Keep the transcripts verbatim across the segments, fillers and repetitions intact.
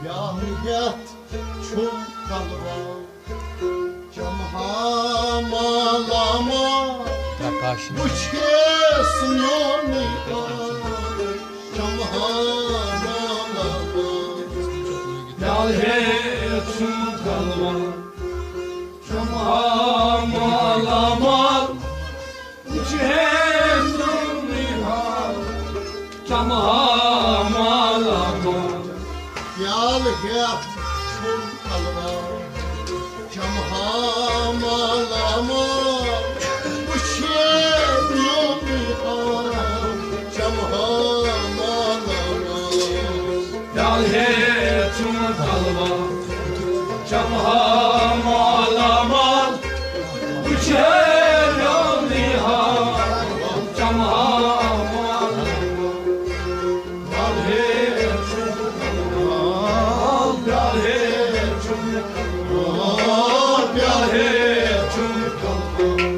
پیالہٕ ہٮ۪تھ چھُم کلہٕ واد، چمہٕ ہا مالامال۔ پرکاش۔ وٕچھیس میونُے حال، چمہٕ ہا مالامال۔ پیالہٕ ہٮ۪تھ چھُم کلہٕ واد، چمہٕ ہا مالامال۔ وٕچھ ہے میونُے حال، چمہٕ ہا مالامال۔ پیالہٕ ہٮ۪تھ چھُم کلہٕ واد، چمہٕ ہا مالامال۔ وٕچھ ہے میونُے حال، چمہٕ ہا مالامال۔ پیالہٕ ہٮ۪تھ چھُم کلہٕ واد، چمہٕ ہا مالامال۔ وٕچھ ہے میونُے حال، چمہٕ ہا مالامال۔ پیالہٕ ہٮ۪تھ چھُم کلہٕ واد، پیالہٕ ہٮ۪تھ چھُم کلہٕ واد، پیالہٕ ہٮ۪تھ چھُم کلہٕ واد۔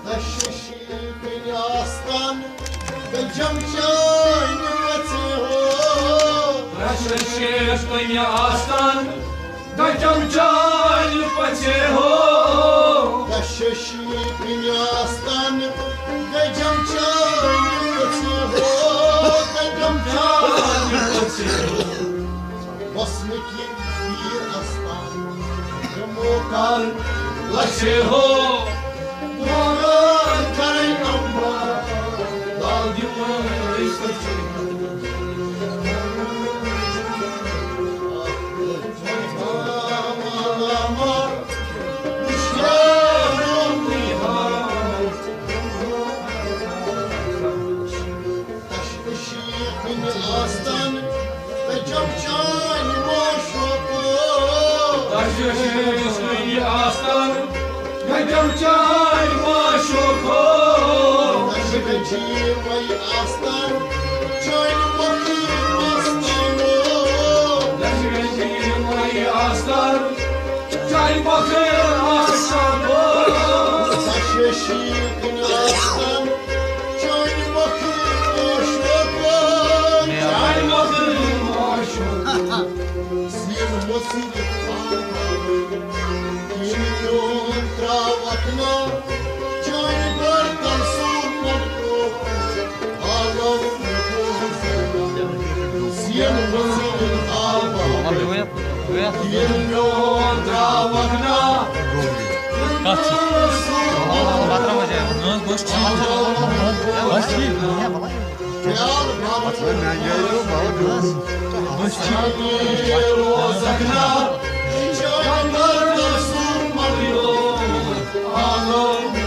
دششی کُنہِ آستان، گجم چانہِ پژِ ہو۔ دششی کُنہِ آستان، گجم چانہِ پژِ ہو۔ دششی کُنہِ آستان، گجم چانہِ پژِ ہو۔ گجم چانہِ پژِ ہو۔ وسنہٕ کِنۍ یہِ استان، یِمو کر لچھِ ہو۔ وارٕ کرے امبار، لال دِوان أسۍ۔ تشویشی کُنہِ آستان، گجم چانہِ معشوقو۔ تشویشی کُنہِ آستان، گجم چانہِ معشوقو۔ تشویشی وَے آستان، چانہِ مۄکھٕ آستانو۔ تشویشی وَے آستان، چانہِ مۄکھٕ آستانو۔ تشویشی کُنہِ آستان، چانہِ مۄکھٕ معشوقو، چانہِ مۄکھٕ معشوقو۔ زین مٔژھٕر آوارٕ، ییٚلہِ میون ترٛاوَکھ نا، چانہِ گردن سوٗر مۄکھٕ عالم۔ زین مٔژھٕر آوارٕ۔ ییٚلہِ میون ترٛاوَکھ نا، کَتھ چھِ؟ بَتہٕ ترٛاوان جایہِ۔ نہ حظ، بہٕ حظ ٹھیٖک۔ بہٕ حظ ٹھیٖک۔ بہٕ حظ ٹھیٖک۔ روزَکھ نا، چانہِ گردن سوٗر مۄکھٕ عالم۔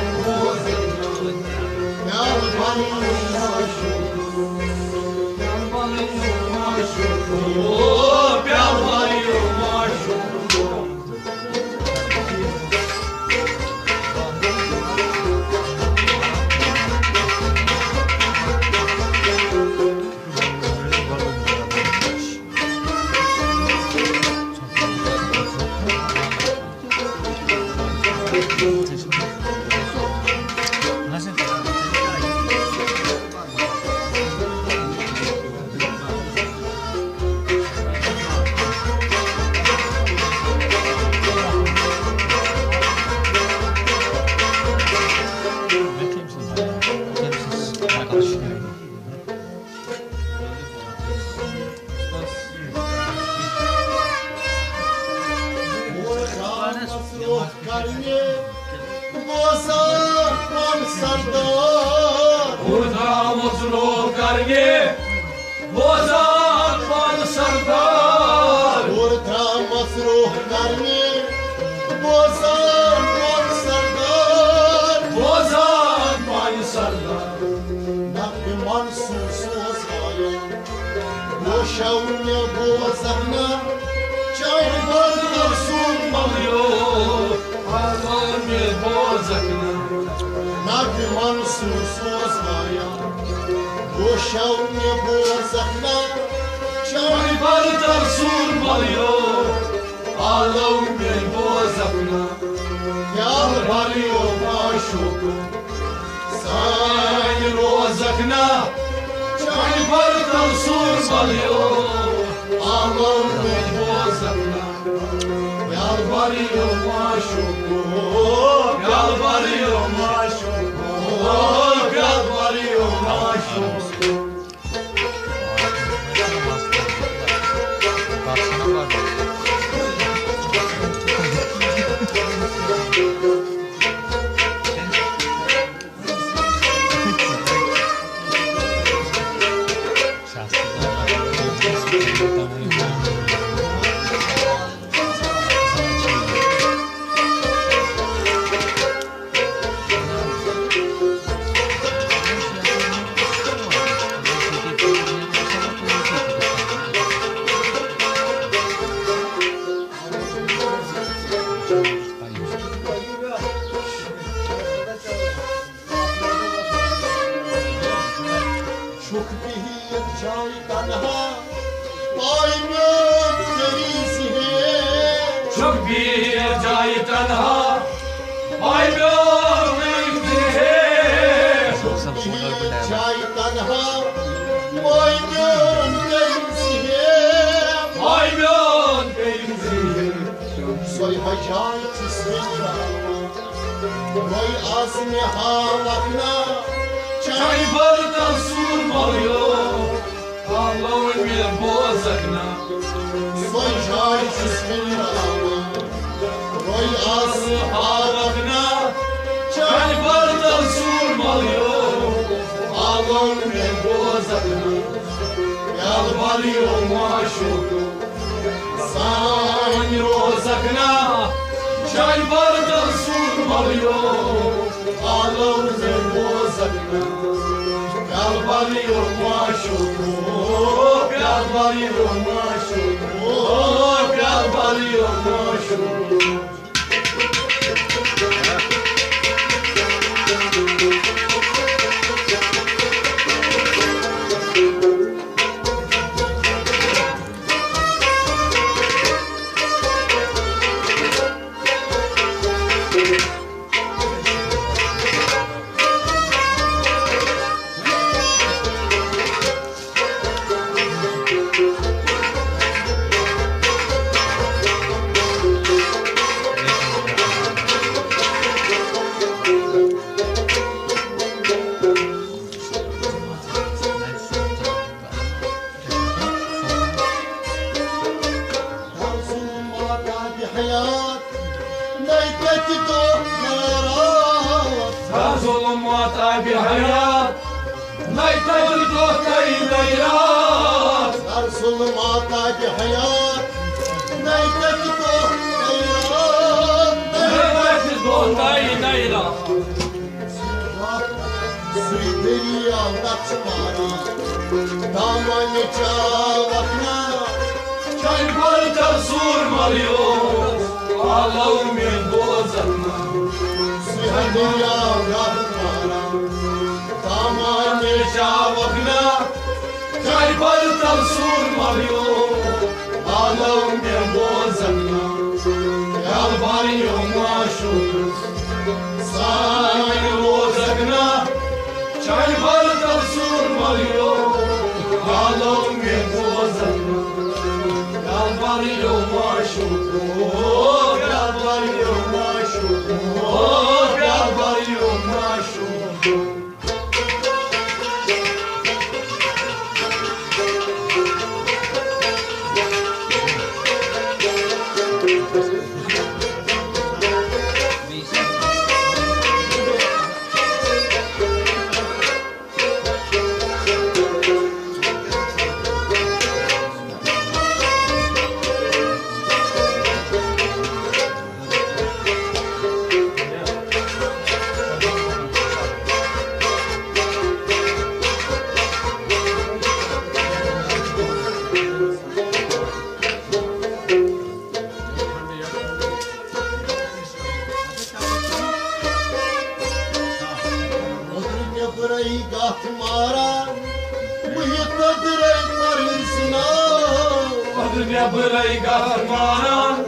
شو مےٚ بوزکھ نا، چانہِ برتر سُنٛد ملیو، آلو مےٚ بوزکھ نا۔ نبی منصور سوز وایا، گوشو مےٚ بوزکھ نا، چانہِ برتر سُنٛد ملیو، آلو مےٚ بوزکھ نا۔ پیال بھریو معشوق، سانہِ روزکھ نا، چانہِ برتر سُنٛد ملیو، آلو مےٚ بوزکھ نا۔ پیال بھریو معشوق، پیال بھریو معشوق، پیال بھریو معشوق۔ چھُکھ بِہِتھ جایہِ تنہا، پاے میون کٔرِو ذہین۔ چھُکھ بِہِتھ جایہِ تنہا، پاے میون کٔرِو ذہین۔ چھُکھ بِہِتھ جایہِ تنہا، پاے میون کٔرِو ذہین۔ پاے میون کٔرِو ذہین۔ سۄے ہا جاے چھُس وۄنۍ ترٛاوان۔ وۄنۍ آز مےٚ ہاوکھ نا، چانہِ برتر سُنٛد ملیو، آلو مےٚ بوزکھ نا۔ سۄے جاے چھُس وۄنۍ ترٛاوان۔ وۄنۍ آز ہاوکھ نا، چانہِ برتر سُنٛد ملیو، آلو مےٚ بوزکھ نا۔ پیال بھریو معشوق، سانہِ روزکھ نا، چانہِ برتر سُنٛد ملیو، آلو مےٚ بوزکھ نا۔ پیال بھریو معشوق، پیال بھریو معشوق، پیال بھریو معشوق۔ نَے تَتہِ دۄہ نَے راتھ۔ در ظلمات آبِ حیات۔ نَے تَتہِ دۄہ تَے نَے راتھ۔ در ظلمات آبِ حیات۔ نَے تَتہِ دۄہ نَے راتھ۔ نَے تَتہِ دۄہ تَے نَے راتھ۔ سُے دٔریاو نَژٕ ماران، دامنہِ چاوکھ نا، چانہِ برتر سُنٛد ملیو، آلو مےٚ بوزکھ نا۔ سُے ہا دٔریاو نَژٕ ماران، دامنہِ چاوکھ نا، چانہِ برتر سُنٛد ملیو، آلو مےٚ بوزکھ نا۔ پیال بھریو معشوق، سانہِ روزکھ نا، چانہِ برتر سُنٛد ملیو، آلو مےٚ بوزکھ نا۔ پیال بھریو معشوق، پیال بھریو معشوق، پیال بھریو معشوق۔ نیبرے گژھ ماران،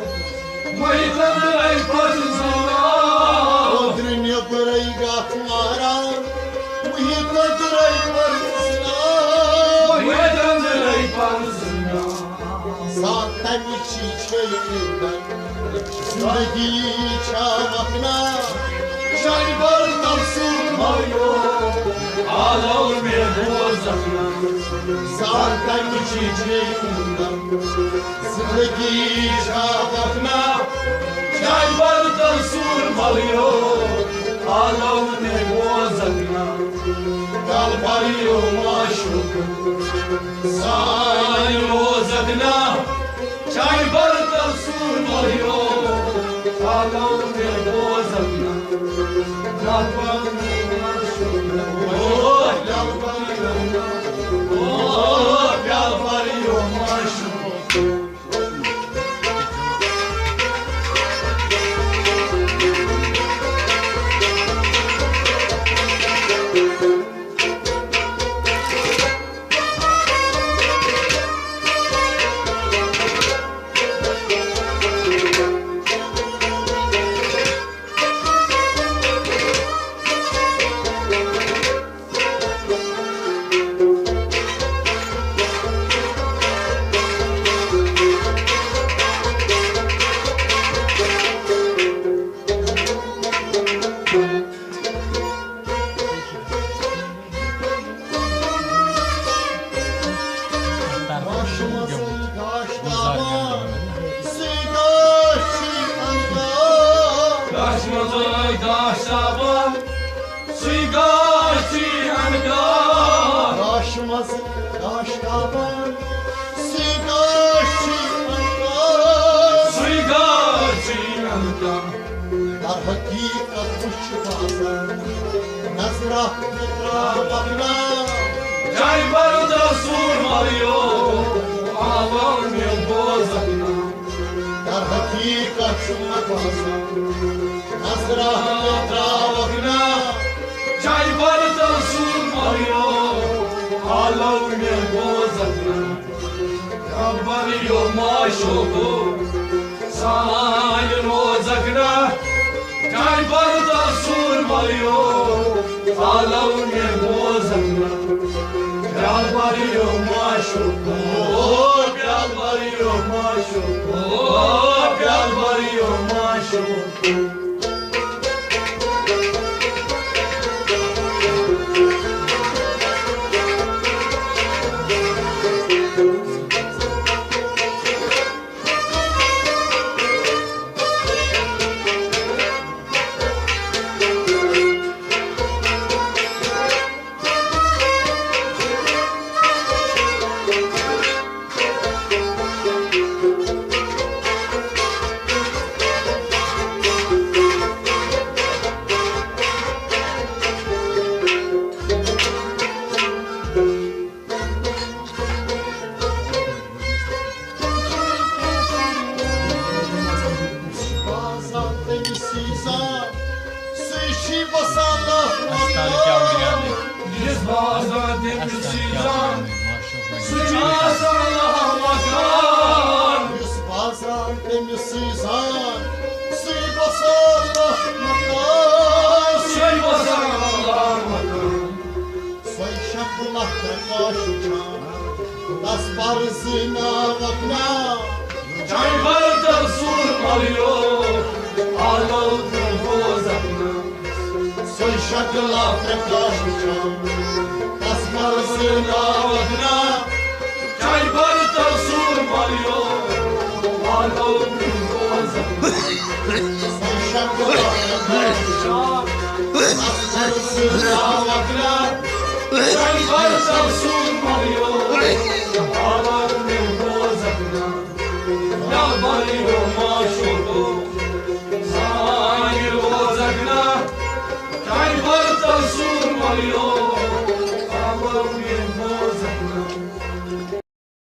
محیطن رے پتہٕ زنان۔ أنٛدرٕ نیبرے گژھ ماران، محیطن رے پتہٕ زنان۔ محیطن رے پتہٕ زنان۔ ساتھ تمہِ چی چھے زندگی چھا وقنا، جانور ترسو مایو، آلو میں بوزنا۔ ساتھ تمہِ چی چھے زندگی چھا وقنا، جانور ترسو مایو، آلو میں بوزنا۔ کل بریو معشوق سانہِ روزک نا، چاے برتل سور مریو، آلو مےٚ روزک نا۔ کل بریو معشوق، او، کل بریو معشوق، او، کل بریو معشوق۔ گاشہِ منٛز گاش تاوان، سُے گاش چھُے انکار۔ گاشہِ منٛز گاش تاوان، سُے گاش چھُے انکار۔ سُے گاش چھُے انکار۔ در حقیقت وُچھ بازر، نظرہ تراوکھ نا۔ جانور ترسو مریو، آلو مےٚ بوزکھ نا۔ در حقیقت چھُ مےٚ باسان، نظرہ تراوکھ نا۔ جانور ترسو مریو، آلو مےٚ بوزکھ نا۔ پیال بریو معشوقو، سانہِ روزکھ نا۔ جانور ترسو مریو، آلو مےٚ بوزکھ نا۔ پیال بریو معشوقو، پیال بریو معشوقو، پیال بریو معشوقو۔ باسان تٔمِس سٕے زان، سُے چھُے باسان لَتھ مَکان۔ یُس باسان تٔمِس سٕے زان، سُہ چھُ آسان لَتھ مَکان۔ یُس باسان تٔمِس سٕے زان، سُے باسان لَتھ مَکان۔ سُے باسان لَتھ مَکان۔ سۄے شکلہ ترٛےٚ کاش وٕچھان، تس پر زیناوکھ نا۔ جانور ترسو مریو، آلو تہٕ بوزکھ نا۔ سۄے شکلہ ترٛےٚ کاش وٕچھان، تس پر زیناوکھ نا۔ جانور ترسو مریو، آلو تہٕ بوزکھ نا۔ سۄے شکلہ ترٛےٚ کاش وٕچھان، تس پر زیناوکھ نا۔